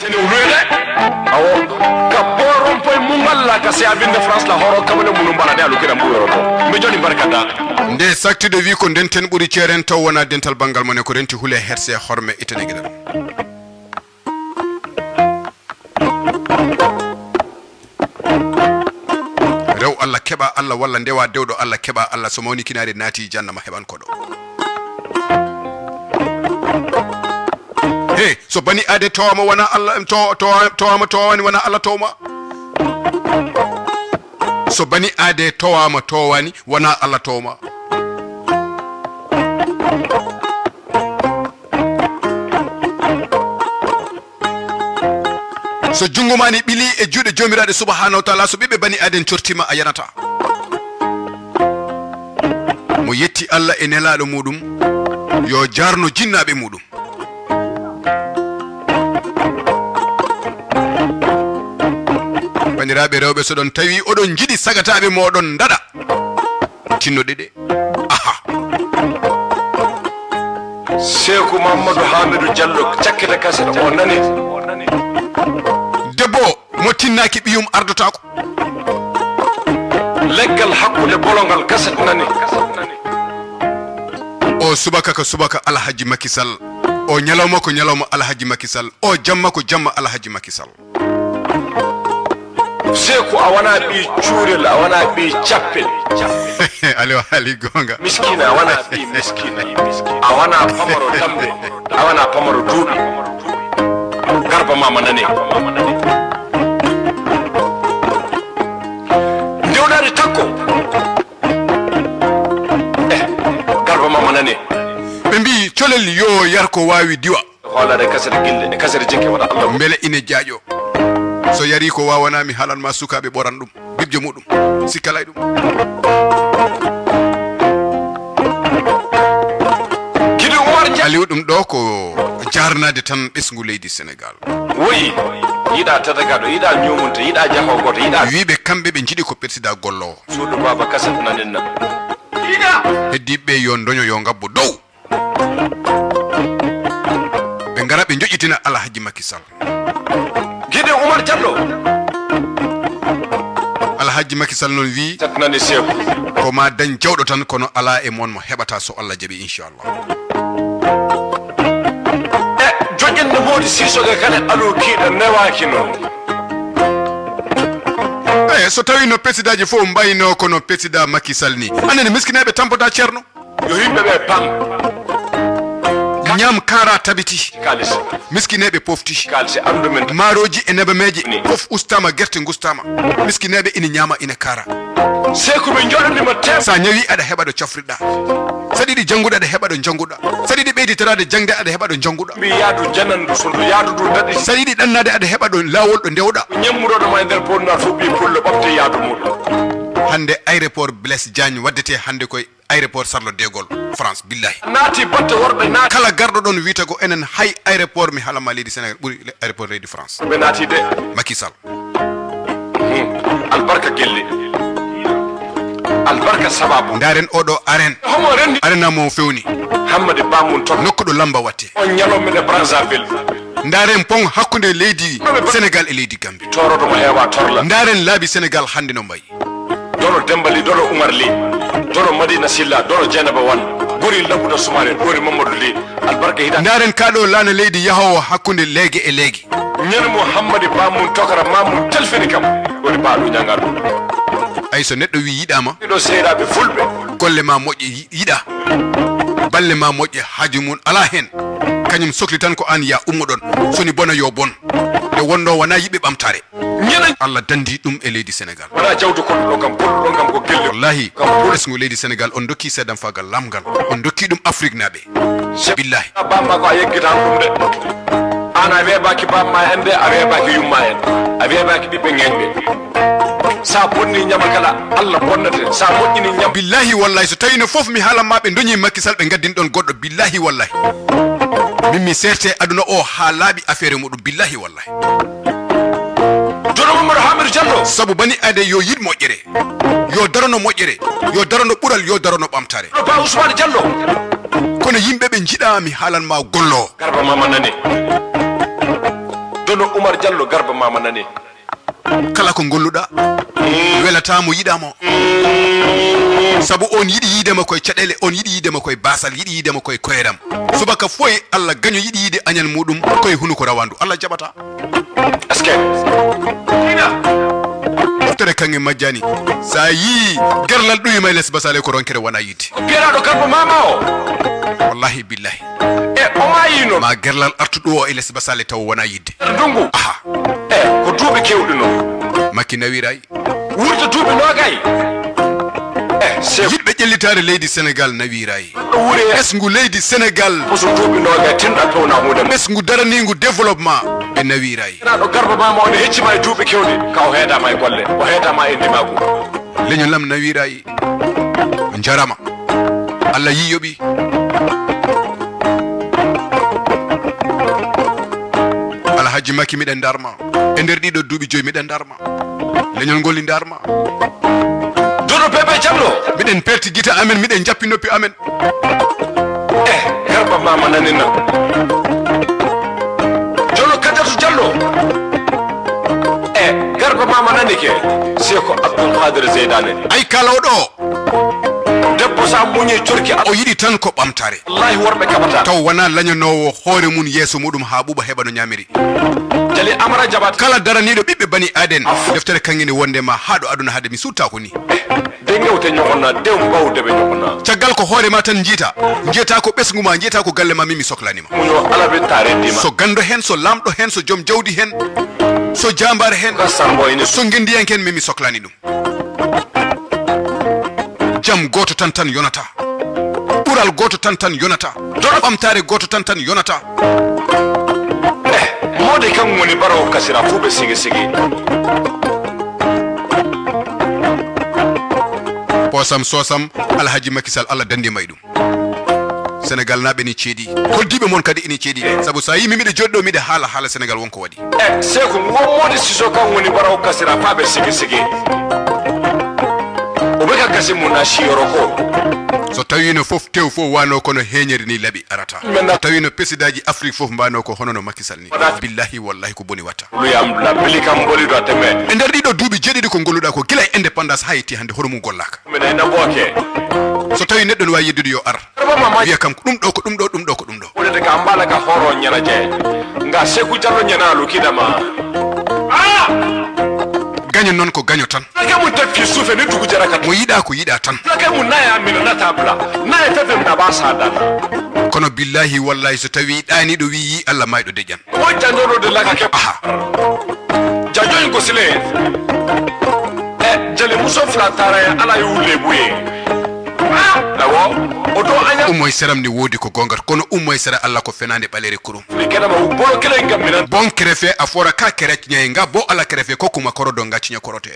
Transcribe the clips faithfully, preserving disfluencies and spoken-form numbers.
Ene wulude. Awo. Ka boron poy mungalla ka se abinde France la horo kamane munu mbala de alukira mbuyoro to. Mbe joni barkata. Nde saktude wi ko ndenten ɓuri ceeren taw wona dental banngal mone ko renti hule herse horme itane gidan. Rew Allah keɓa Allah walla ndewa dewɗo Allah keɓa Allah so mawni kinaari naati jannama heɓan koɗo. He so bani aade towama wona Allah to, to, towama towani wona Allah towma. So bani aade towama towani wona Allah towma. So junngo ma ni ɓili e juuɗe joomiraaɗe subhanahu wa taala so ɓiɓɓe bani aden cortima a yanata. Mo yetti Allah e nelaaɗo muɗum yo jaarno jinnaaɓe muɗum. Bandiraaɓe rewɓe so ɗon tawi oɗon njiɗi sagataaɓe moɗon ndaɗa tinnoɗe ɗe. Aha. Seeku Mamadou Hamidou Diallo cakkita kaset o nani. Debbo mo tinnaaki ɓiyum ardotako. Leggal hakkunde bolongal kaset nani. O subaka ko subaka Alhaji Macky Sall. O ñalawma ko ñalawma Alhaji Macky Sall. O jamma ko jamma Alhaji Macky Sall. Seeku a wona ɓi cuurel a wona ɓi cappel. Aliw haali goonga. Miskina a wona ɓi miskina. A wona pamaro dambe a wona pamaro duuɓi. Garba mama nane. Ndewɗaade takko. Eh, Garba mama nane. Ɓe mbi colel yo yar ko waawi diwa. Hoolaade kasere gille e kasere jikke wona Allah. Mbele ine jaaƴo. So yari ko wawana mi haalan ma sukaaɓe ɓoran ɗum. Bibjo muɗum. Sikkalay ɗum. Kiɗo Umar Dia. Aliw ɗum ɗo ko jarnade tan ɓesngu leydi Sénégal. Woyi. Yiɗa tadagaɗo, yiɗa ñumunta, yiɗa jaho goto, yiɗa. Wiɓe kamɓe ɓe jiɗi ko président gollowo. Suudu baba kasat naninna. Heddiɓe yo doño yo ngabbo dow. Ɓe ngara ɓe joƴƴitina Alhaji Macky Sall. Giɗe Umar Diallo. Alhaji Macky Sall noon wi satnani seeku. Ko ma dañ jawɗo tan kono ala e mon mo heɓata so Allah jaɓi inchallah. E joƴƴinde moodi sisoge kane alo kiiɗa newaki noon. Eyi so tawi no pesidaji fof mbayno kono pesida Macky Sall ni anene miskineɓe tampata ceerno. Yo yimɓe ɓe pam. Ñaam kaara tabiti. Kaalis. Miskineeɓe pofti. Kaalis anndu men. Maarooji e nebameeje. Ni. Fof ustaama gerte ngustaama. Miskineeɓe ina ñaama ina kaara. Seeku ɓe njoɗanima tem. Sa ñawi aɗa heɓa ɗo cafriɗa. Saɗi ɗi jannguɗa aɗa heɓa ɗo jannguɗa. Saɗi ɗi ɓeyditaraade jaŋde aɗa heɓa ɗo jannguɗa. Mbi yaadu janandu so ndu yaadu ndu daɗi. Saɗi ɗi ɗannaade aɗa heɓa ɗo laawol ɗo ndewɗa. Ñammuɗoɗo ma e nder ponnaat fof ɓi pulle ɓofte yaadu muɗum. Hannde aéroport Blaise Diagne waddete hannde koye aéroport Charles de Gaulle France billahi. Naati batte worɓe naati. Kala garɗo ɗon wiita ko enen hay aéroport mi haalama leydi Sénégal ɓuri le- aéroport leydi France. Ɓe naati de. Macky Sall. Hmm. Albarka gelle. Albarka sababu. Ndaren oɗo aren. Homo rendi. Arena mo fewni. Hammadi Bamum ton. Nokkuɗo lamba watte. On ñalawma e Brazzaville. Ndaren pon hakkunde leydi Sénégal e leydi Gambie. Torodo mo hewa torla. Ndaren laabi Sénégal hannde no mbayi. Dono Demba Ly, dono Umar Ly, dono Madina Silla, dono Dieynaba Wan, gori Labuda Soumaré, gori Mamadou Ly, albarka hita. Ndaren kaɗo laana leydi yahowo hakkunde leege e leege. Ñande mo Hammadi Bamum tokara Mamum telfini kam, gori Baɗo ñanga ɗum. Ay so neɗɗo wi yiɗama. Ɗo seeɗaɓe fulɓe. Golle ma moƴƴe yi- yiɗa. Balle ma moƴƴe haaju mum ala hen. Kañum sokli tan ko an ya ummoɗon. Soni bona yo bon. Nde wonno wona yiɓɓe ɓamtare. Ñande. Allah dandi ɗum e leydi Sénégal. Wona jawdi kolluɗon kam, kolluɗon kam ko gelle. Wallahi, kam pol- ɓesngu leydi Sénégal on dokki seedam fagal lamgal. On dokki ɗum Afrique naɓe. Billahi. Bamma ko a yeggitan ɗum de. An a weeɓaki bamma en de, a weeɓaki yumma en. A weeɓaki ɓiɓɓe ngenɓe. Sa bonni ñama kala, Allah bonnate. Sa moƴƴini ñam. Billahi wallahi so tawino fof mi haalan ma ɓe doñi Macky Sall ɓe gaddin ɗon goɗɗo billahi wallahi. Min mi serte aduna o ha laaɓi affaire muɗum billahi wallahi. Dono Mamadou Hamidou Diallo. Sabu bani aade yo yiɗ moƴƴere. Yo darano moƴƴere. Yo darano ɓural yo darano ɓamtare. Ba Ousmane Diallo. Kono yimɓe ɓe jiɗa mi haalan ma gollo. Garba mama nani. Dono Umar Jallo, Garba Mama nani. Kala ko golluɗa welataa mo, yiɗaa mo. Sabu on yiɗi yiide ma koye caɗeele, on yiɗi yiide ma koye baasal, yiɗi yiide ma koye koyeram. Subaka foye Allah gaño yiɗi yiide añal muɗum koye hunuko rawandu, Allah jaɓata. Est-ce que? Moftere kaŋŋe majjani. Sa yii gerlal ɗuwi ma e les basale, ko ronkere wona yiide. Ko biyataɗo Garba Mama o? Wallahi billahi. E o maayi noon. Ma gerlal artuɗo o e les basale taw wona yiide. Ndungu. Aha. E ko duuɓi kewɗi noon. Makki nawiray. Wurta duuɓi noogay. E sew. Yiɗɓe ƴellitaare leydi Senegal nawiray. Ɗo wuuri e. Ɓesngu leydi Senegal. Ko so duuɓi noogay tinɗa pewna huunde. Ɓesngu daraniingu développement ɓe nawiray. Ena ɗo Garba Mama o ne hecci ma e duuɓi kewɗi. Ka o heeda ma e golle. O heeda ma e ndimaagu. Leñol am nawiray. On jarama. Allah yi yoɓi. Alhaji Maki miɗen darma. E nder ɗiɗo duuɓi joyi miɗen darma. Leñol ngol i darma. Dodo Bebe Jallo. Miɗen perti gita amen, miɗen jappi noppi amen. Eh, Garba Mama nanina. Jolo Kadatu Jallo. Eh, Garba Mama nanike. Seko Abdul Qadir Zeydane. Ay kala o ɗo. Debbo sa muñi corki a. O yiɗi tan ko ɓamtare. Wallahi worɓe kaɓata. Taw wona lañanoowo hoore mum yeeso muɗum haa ɓuuɓa heɓa no ñaamiri. Jali Amara Jabat. Kala daraniiɗo ɓiɓɓe bani Aden. Deftere kaŋŋe ne wonde ma haa ɗo aduna hade mi suuttaako ni. De ngewte ñoxona, de mbawde ɓe ñoxona. Caggal ko hoore ma tan njiita. Njiita ko ɓesngu ma, njiita ko galle ma, min mi soklani ma. Muño ala ɓe taare dima. So ganndo heen, so laamɗo heen, so joom jawdi heen, so jaambaar heen, so ngenndiyanke heen, min mi soklani ɗum. Jam gooto tan tan yonata. Ɓural gooto tan tan yonata. Doɗo ɓamtaare gooto tan tan yonata. Eh, moode kam woni baro kasira fu ɓe sigi sigi. Poosam soosam, Alhaji Macky Sall, Allah dandi may ɗum. Senegal naɓe ni ceeɗi, hoddiɓe mon kadi ini ceeɗi. Sabu sa yimi miɗo joɗɗo miɗo haala haala Senegal wonko waɗi. E seko wommode siso kan woni baraw kasira faɓe sigi sigi. O ɓe ka kasi mum na siyoro ko. So tawino fof tew fof wano kono heñere ni laɓi arata. So tawino pesidaji Afrique fof mbano ko hono no Macky Sall ni. Billahi wallahi ko boni watta. Luyam la bili kam boli do teme. E nder ɗiɗo duuɓi jeeɗiɗi ko golluɗa ko gila e indépendance ha yetti hande hono mum gollaka. Miɗo ina booke. So tawi neɗɗo no wawi yeddude yo ar. Wiya kam ko ɗum ɗo ko ɗum ɗo ɗum ɗo ko ɗum ɗo. Wonde ka mbala ka horo ñana je. Nga seku jallo ñana lu kidama. Ah! Gaño noon ko gaño tan. Lake mun taffi suufe ni dugu jara ka. Mo yiɗa ko yiɗa tan. Lake mun naya min natabla. Naya tafem na ba sadana. Kono billahi wallahi so tawi ɗaniɗo wi yi Allah mayɗo deƴƴan. Wajja nono de laka ke. Aha. Jajoyin ko sile. E jali muso fila tara ya ala yu lebuye. Awo. O do anya. Umoy seram ni wodi ko gonga kono umoy sera Allah ko fenande balere kurum. Ni kana ma u bolo kele ngam minan. Bon krefe a fora ka kere nyay nga bo ala krefe ko kuma koro do nga cinya korote.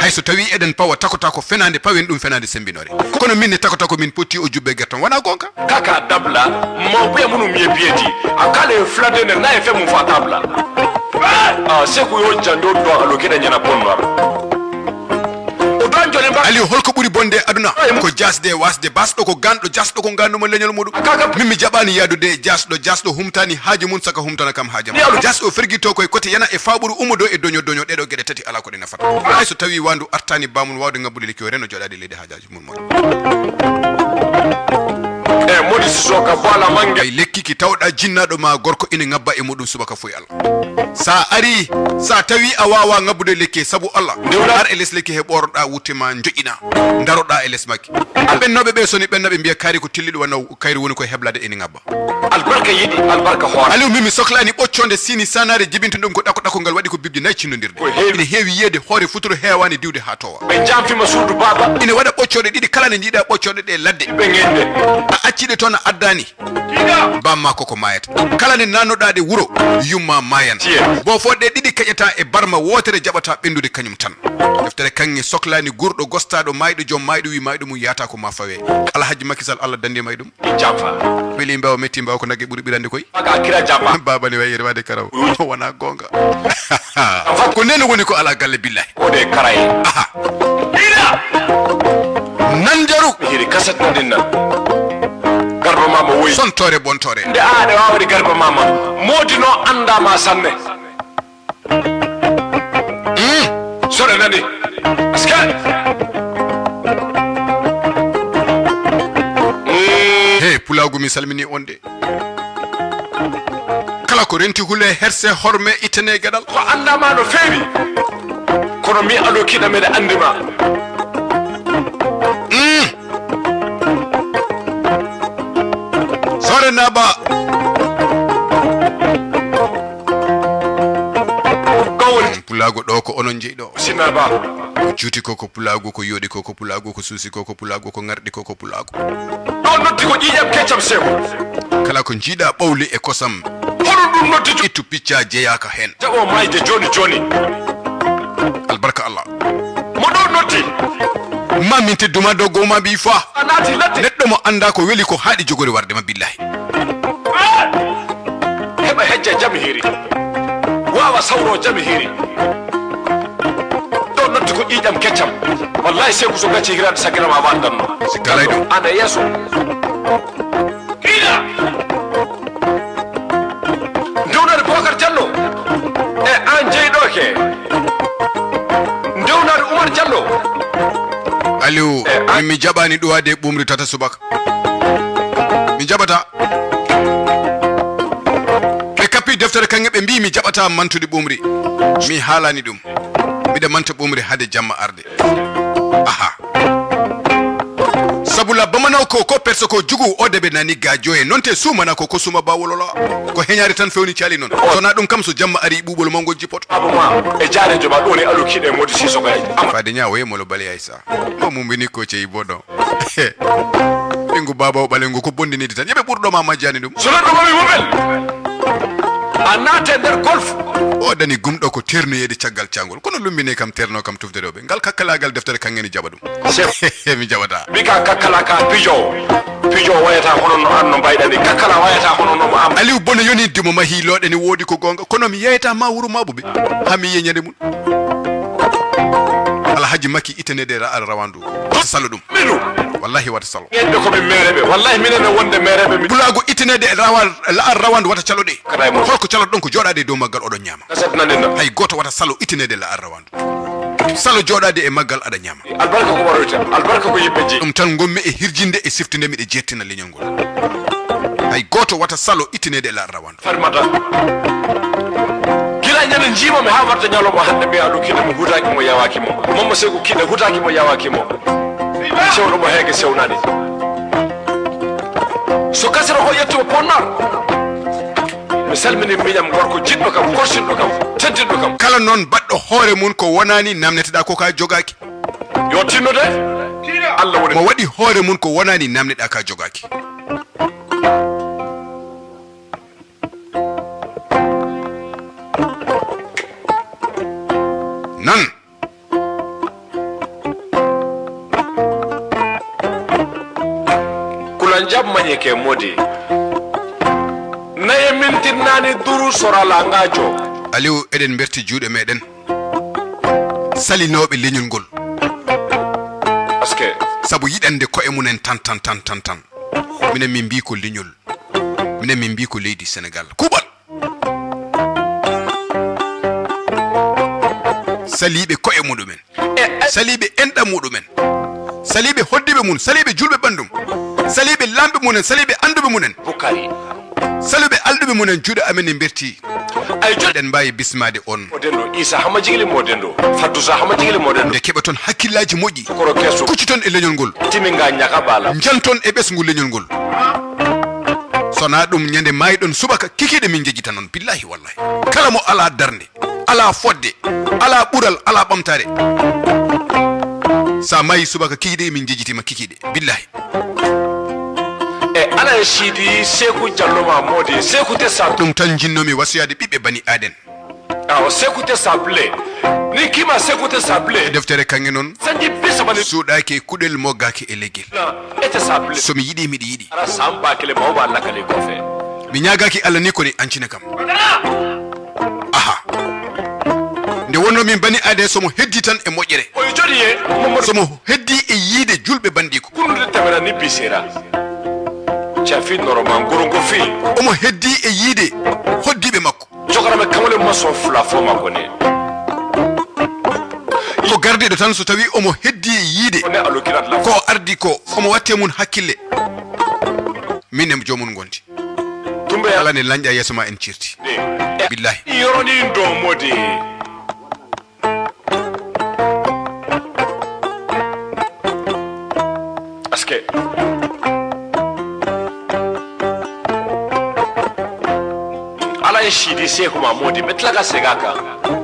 Hay so tawi eɗen pawa takotako fenande pawen ɗum fenande sembinore. Kono min ne takotako min potti o jubbe gerton wona gonka. Kaka dabla mawɓe munum ye biyeti a kala e fulade ne na e fe mum fa tabla. A seku yo jando do alo kida nyana bonno. O don jole ba. Aliou holko ɓuri bonde aduna? Ko jasde wasde basɗo ko ganɗo jasɗo ko gannduma leñol muɗum. Min mi jaɓani yadude e jasɗo, jasɗo humtani haaji mum saka humtana kam haajam. Jasɗo fergito koye kote yana e faɓuru umo do e doño doño ɗeɗo geɗe tati ala ko ɗe nafata. Hay so tawi wandu artani bamum wawde ngabbude lekki o reno joɗade leydi haajaji mum moɗo. E modi siso ka bala mange. Ay lekki ki tawɗa jinnaɗo ma gorko ina ngabba e muɗum subaka foy Allah. Sa ari sa tawi a wawa ngabbude lekki sabu Allah. Ar e les lekki he ɓoroɗa wutte ma joƴƴina. Daroɗa e les makki. Ɓennoɓe ɓe soni ɓennoɓe mbiya kaari ko telliɗo wano kayri woni koye heblade ina ngabba. Albarka yiɗi albarka hoore. Aliou min mi soklani ɓocconde sini sanare jibinta ɗum ko ɗako ɗako ngal waɗi ko bibji nayi cinnodirde. Ko heewi. Ina heewi yiyede hoore futuro heewani diwde ha towa. Ɓe jamfima suudu baba. Ina waɗa ɓoccoɗe ɗiɗi kala ne jiiɗa ɓoccoɗe ɗe ladde. Ɓe ngende. A accide toon a addani. Bamma koko mayata. Kala ne nannoɗa ɗe wuro yumma mayan. Tiye. Bofo ɗe ɗiɗi keƴata e barma wotere jaɓata ɓendude kañum tan. Deftere kanŋe soklani gurɗo gostaɗo mayɗo joom mayɗo wi mayɗo mum yata ko ma fawe. Alhaji Macky Sall Allah dandi may ɗum. Jamfa. Weli mbawa metti mbawa ko nagge ɓuri ɓirande koy. Aga kira jamfa. Baba ne wayi yerwade karaw. Wona gonga. Ko nden woni ko ala galle billahi. Ode karaye. Aha. Ina. Nanjaru. Hiri kaset na dinna. Garba mama woyi. Sontoore bontoore. Nde aɗa waawde garba mama. Moodi no annda ma sanne. Soɗa nani. Aska. He, pulaagu, mi salmini on de. Kala ko renti hule, herse, horme, ittane gaɗal. Ko annda ma no feewi. Kono mi alo kiɗa meɗa anndi ma. Sore naba. Pulaagu ɗo ko onon jeyi ɗo. Sinaba. Ko juuti ko, ko pulaagu, ko yooɗi ko, ko pulaagu, ko suusi ko, ko pulaagu, ko ŋarɗi ko, ko pulaagu. Ɗo noddi ko ƴiiƴam keccam sew. Kala ko jiiɗa ɓawli e kosam. Hono ɗum noddi ju- Ittu picca jeyaaka heen. Jaɓo maayde jooni jooni. Albarka Allah. Mo ɗo noddi. Ma min tedduma dow goma bi fa. A naati ladde. Neɗɗo mo annda ko weli ko haɗi jogori warde ma billahi. Heɓa hejja jam hiiri. Wawa sawro jam hiiri. Ɗo noddi ko ƴiiƴam keccam. Wallahi sey ko so gacci hiraade sakkira ma wandanno. Si kalay ɗum. Ana yeeso. Ina. Ndewnare Bokar Jallo. E an jeyɗo ke. Ndewnare Umar Jallo. Aliou, eh, a- min mi jaɓani ɗuwade ɓumri tata subaka. Mi jaɓata. Ɓe kappi deftere kaŋŋe ɓe mbi mi jaɓata mantude ɓumri. Mi haalani ɗum. Miɗa manta ɓumri hade jamma arde. Aha. Sabu la bamana ko, ko perso ko jugu o debe nani ga joye. Non te sumana ko, ko suma ba wolola. Ko heñaare tan fewni cali non. Sona ɗum kam so jamma ari ɓuɓol mawngol jippoto. Abu ma, e jaare joma ɗo ne alu kiɗe modi siso gay. Am- Fade nya waye molo bale aysa. Ko mum bini ko cey boɗo. Ɓingu baba o ɓalengu ko bondinidi tan. Yeɓe ɓurɗo ma majjani ɗum. So neɗɗo mami mobel. A naate nder golf. O dani gumɗo ko ternoyeede caggal cangol. Kono lumbine kam terno kam tufde rewɓe. Ngal kakkalagal deftere kangeni jaɓa ɗum. Chef. Mi jaɓata. Mbi ka kakkala ka pijo. Pijo wayata hono no an no mbayɗani. Kakkala wayata hono no mo am. Aliou Bono yoni dimo mahi loɗe ni wodi ko gonga. Kono mi yeyata ma wuro mabuɓe. Ha mi yiye ñande mun. Alhaji Makki itanede ra al rawandu. Salo ɗum. Minu. Wallahi wata salo. Yedde ko min mereɓe. Wallahi minen e wonde mereɓe min. Pulaagu itanede rawa-, la al rawandu wata calo ɗe. Kada e mun. Holko calo ɗon ko joɗade e dow maggal oɗon ñama. Nasat nanen na. Hay goto wata salo itanede la al rawandu. Salo joɗade e maggal aɗa ñama. Albarka ko waroyta. Albarka ko yimɓe jeyi. Ɗum tan gommi e hirjinde e siftude miɗe jettina leñol ngol. Hay goto wata salo itanede la al rawandu. Farmata. Gila ñande jiima mi ha warta ñalawma hande mbiya ɗum kiɗa mo hutaki mo yawaki mo. Mamma Seku kiɗa hutaki mo yawaki mo. Sewɗo mo heege sewnani. So kasira o ƴettuma ponnar. Mi salmini miñam gorko jiɗɗo kam, korsinɗo kam, teddinɗo kam. Kala noon baɗɗo hoore mum ko wonani namneteɗa ko ka jogaki. Yo tinno de. Allah woni. Mo waɗi hoore mum ko wonani namneɗa ka jogaki. Nan. Kulan jab mañeke modi. Naye mintinnani duru sorala ngajo. Aliou, eɗen mberti juuɗe meɗen. Salinooɓe leñol ngol. Parce que. Sabu yiɗande koye mumen tan, tan, tan, tan, tan. Minen min mbii ko leñol. Minen min mbii ko leydi Senegal. Kuuɓal. Saliiɓe koye muɗumen. Saliiɓe enɗam muɗumen. Saliiɓe hoddiiɓe mum. Saliiɓe julɓe ɓanndum. Saliiɓe laamɓe mumen. Saliiɓe annduɓe mumen. Bukari. Saliiɓe alɗuɓe mumen. Juuɗe amen ne mberti. Ay, jul- Eɗen mbaawi bismaade on. Mo dendo, Isa Hama Jigili mo dendo. Faddusa Hama Jigili mo dendo. Nde keɓa toon hakkillaaji moƴƴi. Sukoro keso. Kucci toon e leñol ngol. Timinga ñaka bala. Njanton e ɓesngu leñol ngol. Sona ɗum ñande maayɗon subaka kikiiɗe min njejjita noon. Billahi wallahi. Kala mo alaa darnde, alaa fodde, alaa ɓural, alaa ɓamtaare. Sa maayi subaka kikiiɗe min njejjitima kikiiɗe. Billahi. E Alaa Sidi Seku Jallo ma modi Seku te sa. Ɗum tan jinnomi wasiyaade ɓiɓɓe bani Aden. Awa, sekute sable. Ni kima sekute sable. Deftere kanŋe noon. Sanji bisa bani. Suuɗaaki e kuɗel, moggaaki e leggel. Na, ete sable. So mi yiɗi, miɗo yiɗi. Ara samba kele mawba lakale kofe. Mi ñaagaaki Allah ni ko ni ancina kam. Aha. Nde wonno min bani Aden, somo heddi tan e moƴƴere. Oyo jodi ye. Somo heddi e yiide julɓe bandiiko. Kunnude tamera ni bisera. Cafi noroma goronko fi. Omo heddi e yiide hoddiiɓe makko. Jokarama kamole maso fula fo makko ne. Ko gardiiɗo tan so tawi omo heddi e yiide. Ko ne alo kirat la. Ko ardi ko omo watte mun hakkille. Min e joomum ngondi. Tumbe. Kala ne lanƴa yeeso ma en cirti. Billahi. Yoroni ndo mode. Aske. Ala e sidi se kuma modi betla ka sega kan.